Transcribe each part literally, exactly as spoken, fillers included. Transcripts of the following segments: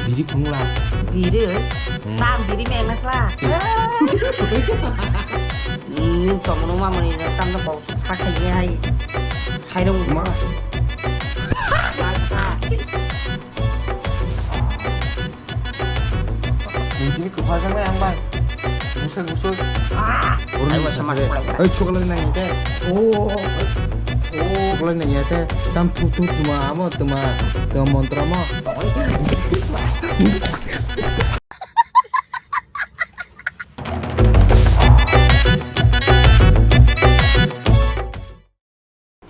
Biri phungla. Biri? Hmm. Tam biri mengna sla. Hmm, tongmano mamani tam no kok sa khai ye hai. Hai dong. Ma. Nini kwpha jang nai ang bai. Busai busai. Ah! Ayo, sama sekolah, sekolah. Oi, sekolah nai te. Oh. Oh, sekolah nai te. Tam thu thu tuma amo tuma tuma mantra mo.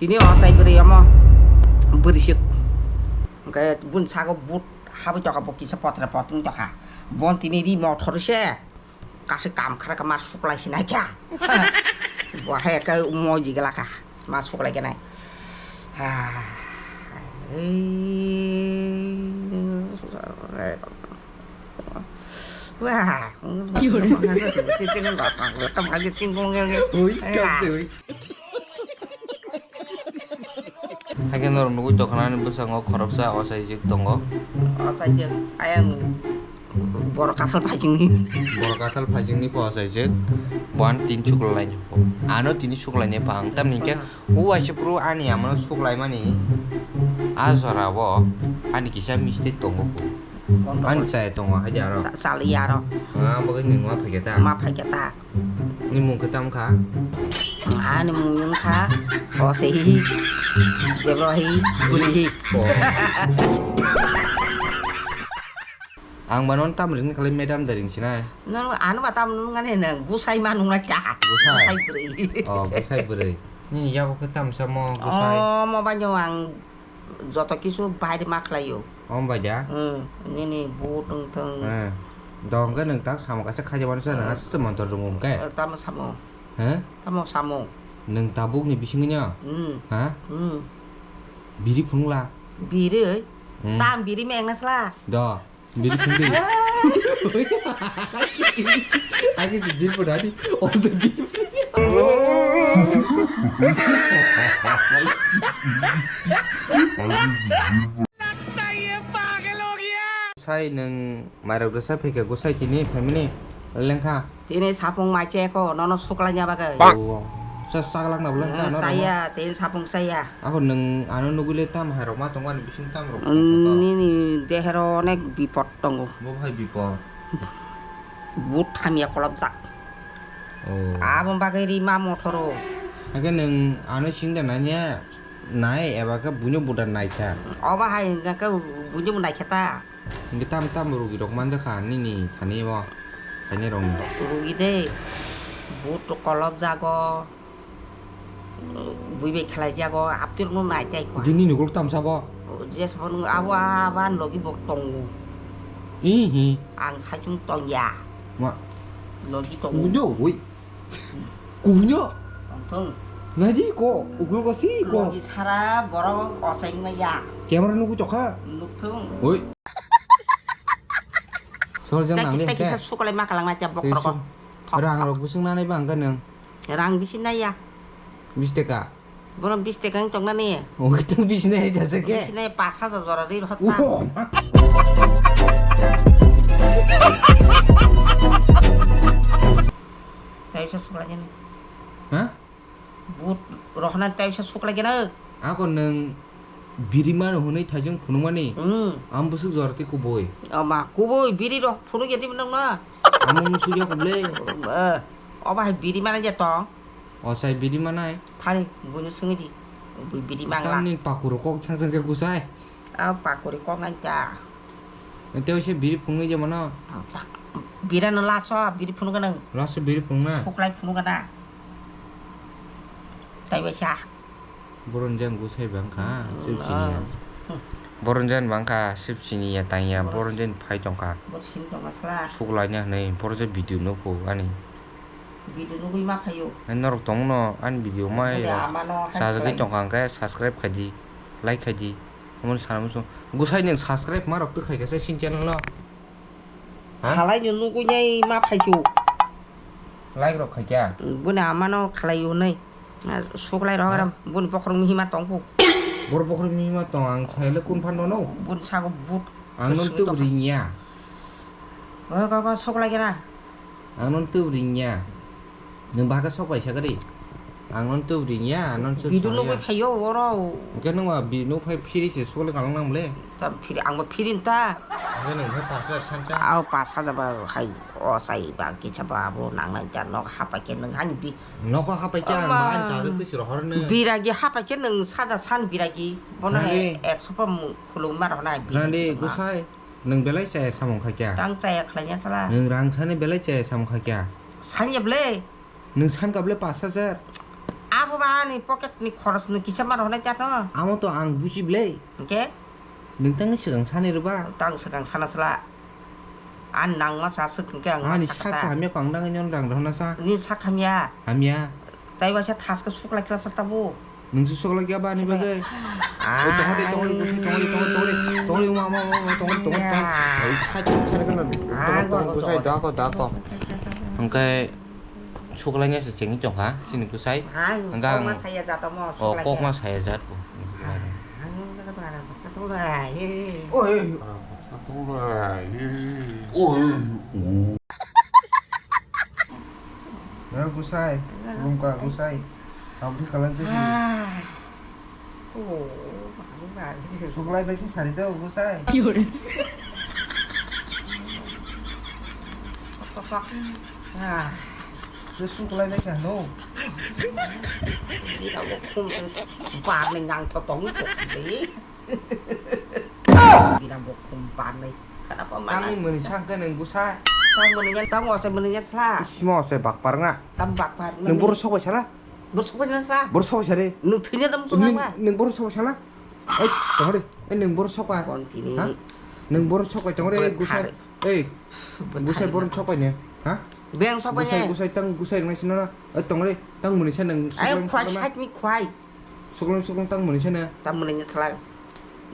Tini o tai bwrwi omo bwrwisuk. Hwnkhe bun sago but habwi tokha, bo kisa potre poting tokha. Bon tini ri mothor se kasui kam khara kama suklai sinai kha. Bo hai khe moi jigla kha ma suklai khe nai. Wah. Ui, kam se, ui. Haikhe norok nugui tongkha nani bwskango khoroksa ochaijwk tongo. Ochaijwk, ayang borok kathal phaijwngni. Borok kathal phaijwngni pho ochaijwk. Bo ano tini suklainai. Ano tini suklainai pha ang. Tamni hwnkhe o waisa phuru ani amano suklaimani a jorao ani kisa mistake tongo. Ani chaya tongo, hai de aro. Sa-, saliya aro. Ah, bagwi nwng ma phaikha ta? Ma phaikha ta. Ni mung khe tamo kha? Ani mung wng kha, o se hi hi. Debro hi, buri hi. Oh. Ang ba non tam ring khalai madam da ring sinai. Nono ano ba tam nung ani nang gusai ma nung na kya? Gusai. Gusai buri. Oh, gusai buri. Ni yago khe tam samo gusai. Oh, mo ba nyo ang joto kisu bahairi ma khlaio. Om bai da? Hmm, nini but wng thung. Eh, dong khe nwng tak samo kaisa khaijak mano se, nwng aswk se montor rwngkhe. Eh, tamo samo. He? Tamo samo. Nwng tabuk ni bisingo nyo? Hmm. Ha? Hmm. Biri phunukla? Biri? Hmm. Tam biri mengna sla? Do. Biri phungdi. Agi si biri phunadi. O se biri. Sai nwng mairok rwsa phaikha gusai tini family lengkha. Tini sapung mai cheko nono suklaina bagwi. O, sa saglak na boleng ka no. Chaya, tini sapung chaya. Ako nwng ano nugwi le tam hai rok ma tongo ani bising tam rok. Nini dehero onek bipot tongo. Bo hai bipot. But hamya kolopjak. O. Abo bagwi rima mothoro. Hake nwng ano singda nanya nai eba khe buino buda naikha. Oba hai hwnkha khe buino bo naikha ta. Hwnkhe tam tam rugi rok manjakha nini thani o thainai rokni. Rugi de but kolopjago. Bui bai khlai jago, aptir no nai tai kwa. Bini nugul tamsa bo. Jesbo nung abo aban logi bo tongo. Hi hi. Ang saichung tongya. Ma. Logi tongo. Kunyo oi. Kunyo. Tongthung. Naji ko, ugul ko si ko. Logi sara borok ocheng ma ya. Camera nugui tokha. Nukthung. Oi. Sol jang nang le. Tei kisa sukalai ma kalang na jabok rok. Rang rok busung nanai bang ka nang. Rang bisi naiya. Bis teka. Borok bis teka wng tongna ni. Wng tong bis nai jasa ke. Bis nai pas hajar jora ri rohor ta. Wo. Tei sa sukla jani. Ha? But rohna tei sa sukla jana. Ako nang biri mano hwnwi thaijwng phunukmani. Hmm. Ang bwswk jora tei kubui. Ama kubui biri roh phunuk ya tei nang na. Amung surya kuble. Eh, oba hai biri mana ja tong. O sai biri manai. Thani, buino swngwi di. Bui biri mangla. Tamni pakuru kok thang thang khe kusai. A pakuri kok nai ta. Tei se biri phungnai je mano. Bira no laso, biri phunuk nang. Laso biri phungna. Suklai phunuk na. Tai bai sa. Boron jang gusai bangkha, sip sini ya. Boron jan bangkha, sip sini ya, tang ya, boron jan phai tongkha. Bor sini tongma sla. Suklai nya hwnwi, boron jan video nukho ani. Video nugui ma phaio. Hai norok tongno ani video mai. Bole rok amano hai sajagwi khlai. Tongkha hwnkhe subscribe khaidi, like khaidi. Omo sana muchung. Gusai nwng subscribe ma rok twi khaikha se sini channel no. Ha? Halai no nugui nai ma phaisio. Like rok khaikha. Bole amano khlaio nai. Suklai rok. Ha? Ram bole bokhorok mihima tongphu. Boro bokhorok mihima tong ang saile kun phan no no. Bole sago but. Ang non tubri niya. Go, go, go, sok lagi na. Ang non tubri niya. Nwng baga sok bai sagari. Ang non tubri niya, ang non sok. Bidu nugwi phaio oro. Hwnkhe nwng ba bi nug phai phiri se sokle kalang nang le. Ta phiri, ang ba phiri ta. Hwnkhe nwng phai pas hajar sancha. Au pas hajar ba hai o sai ba kisa ba abo nang nang ja nok hapai khe nwng hani bi. Nogo hapai khe ang Ama. Ba ani chajak twi siro horne. Biragi hapai khe nwng saja san biragi. Bono Nani. He ekso pa mu-, khulum mar hona biragi. Nani ma. Gusai, nwng belai chaya samung khaikya. Tang chaya khlaiya sala. Nwng rang sani belai chaya samung khaikya. Sanya ble. Nwng san kable pas hajar. Abo ba ani pocket ni khoros ni kisa mar hona kya no. Amo to ang buji ble. Hwnkhe? Nwng tangni swkang sani rwba? Tang swkang sana sala. Ani nangma sa swk hwnkhe ang ani ma sakha sak ta. Sa hamya kwang dang nyon rang rwna sa. Ni sak hamya. Hamya. Tai waisa thaska suklai kla sa tabo. Nwng se suklai kya ba ani bagwi? Ah. Oi, tongori, tongori, tongori, tongori, tongori, tongori, uma, uma, uma, uma, tongori, tongori, tongori. Ya. Oi, sai, sai, sai, sai, ah, tongori, tongori, tongori, tongori, sai, tongori. Dako, dako. Hwnkhe Suklaina se chengwi tongkha chini bwsai. Ang hwnkhe ang kokma chaya jat omo, oh, suklaina. Kokma saya jat bo. Ah, ang wngkha bara bwsa tonglarai, he. Oi. Bara bwsa tonglarai, he. Oi. Eh, gusai, khulumkha gusai. Aboni kalan se. Ah. Oh, ang ba. Suklai bai khe sari de, gusai. Papa. Ah. Te suklai bai khe hano. Bira bo khum barni nang tho tong tho de. Bira bo khum barni. Kana pa mana. Tamo mani sangka nang gusai. Tamo mani yan, tamo ose mani yan sala. Sima ose bakpar na. Tam bakpar na. Nang boro sok bai sala. Boro sok bai sala. Boro sok bai sare. Nang thwinya tam sok ba. Nang boro sok bai sala. Oi, tongori. Eh, nang boro sok bai. Kon tini. Ha? Nang boro sok bai tongori, eh, gusai. Eh, gusai boro sok bai ne. Ha? Beng sok bai ne. Gusai, gusai tang gusai nang sino na. Eh, tongori, tang mani sa nang. Ayo, sok khwai bai sala. Side ni khwai. Suklung suklung tang mani sana. Tam mani nya sala.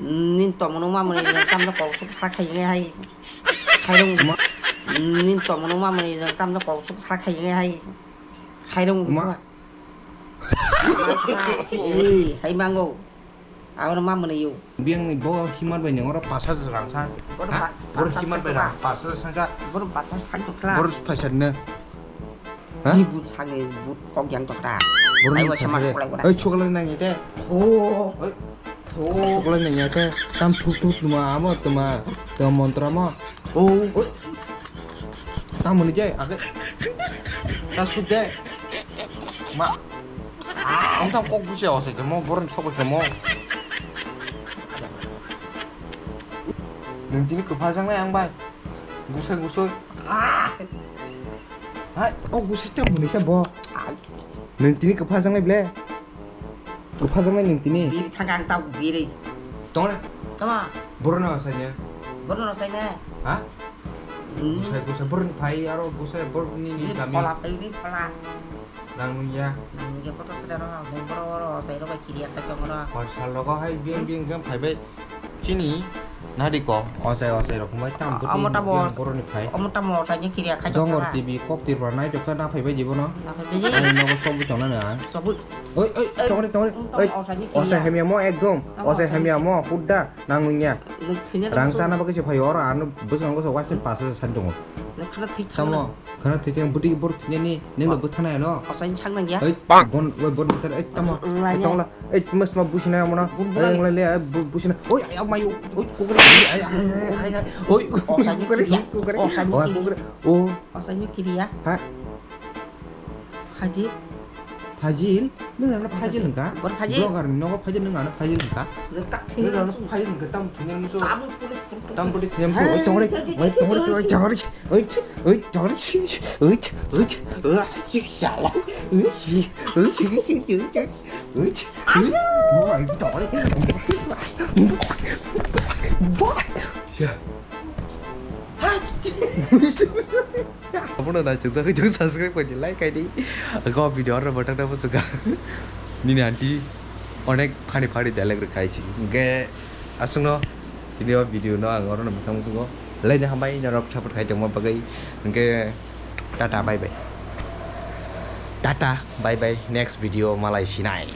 Nin tomono ma mani nya tam na kok suk sa khai nge hai. Khai rung. Ma. Nin tomono ma mani nya tam na kok suk sa khai nge hai. Khai rung. Ma. Eh, hai mango. Abro ma mani yo. Biang ni bo himar bai nengoro pas hajar rang sa. Boro ha? Pas, boro pas hajar himar bai rang pas hajar sangka. Boro pas hajar sangka sala. Boro paisa ne. Ha? Ni but sange but kok yang tokra. Borok ni wasa mas thangkhe kolai gora. Oi, chocolate nang ite. Oh. Oi. Oh. Chocolate nang ite. Tam thuk thuk tuma amo tuma, tuma montra mo. Oh. Oi. Tam muni jai age. Ta suk de. Ma. Ah, ang tam kok busi ose ke mo boron sok ke mo. Nung tini kwpha jang nai ang bai. Gusai, gusai. Ah! Hai, oh, gusai ta muni sa bo. Nung tini kwpha jang nai ble. Kwpha jang nai nung tini. Biri thang ang ta biri. Tong na? Tama. Boro na sai ne. Boro na sai ne. Ha? Hmm. Gusai, gusai, boro ni phai aro gusai boro ni ni kami. Phola phai ni phola. Nang nungya. Nang nungya kotor sida rok, nung borok oro osai rok bai kiriya khai tong oro. Hor sal rogo hai biyang biyang jang phai bai. Chini nadi ko osai osai rok bai tam bwtwi omo tamo biyang borok ni phai. Omo tamo osai ni kiriya khai tong oro. Dongor T V kok tirpra nai tokha na phai bai jibo no. Na phai bai ji. Ani nogo sok bwtang na na. Sok bwi. Oi, oi, tongri, tongri. Oi, osai ni kiriya. Osai hamya mo ekdom. Tamo osai osai ni hamya mo hudda nang nungya. Nung thwina rang chana bagwi se phai oro ano bwskango sok wasin paso san tongo. Nung khana thwi tamo. Khana thwi tang bwtwi bor thwi ni neng no bwthana no. Osai ni sak nang ya. Ei bon oi bon tar ei tamo. Ei tongla ei mas ma busi na mo na. Ei ang lai le busi na. Oi ay mai oi kokre. Ai ai ai ai. Oi kokre kokre. Osai ni kiri ya. O. Osai ni kiri ya. Ha. Haji. Fajil, nung ano fajil wngkha? Bor fajil? Blogger ni nogo fajil, nung ano fajil wngkha? Nung tak thini nung ano musu. Fajil wngkha, tam thini musu. Tabuk police tuk tuk. Tam police thini musu. Oi, tongri, oi, tongri, oi, tongri, oi, oi, tongri, oi, oi, oi, sala, oi, oi, oi, oi, oi, oi, oi, tongri. Boy, tongri. Boy. Abono naithok jagwi thok subscribe khaidi, like khaidi. Ako video oro bwthang na bwswkha. Nini aunty onek funny funny dialogue rwkha hai si. Hwnkhe aswkno tini o video no ang oro no bwthang bwswkgo. Belai no hambai norok support khai tongma bagwi. Hwnkhe tata bye bye. Tata bye bye, next video malai sinai.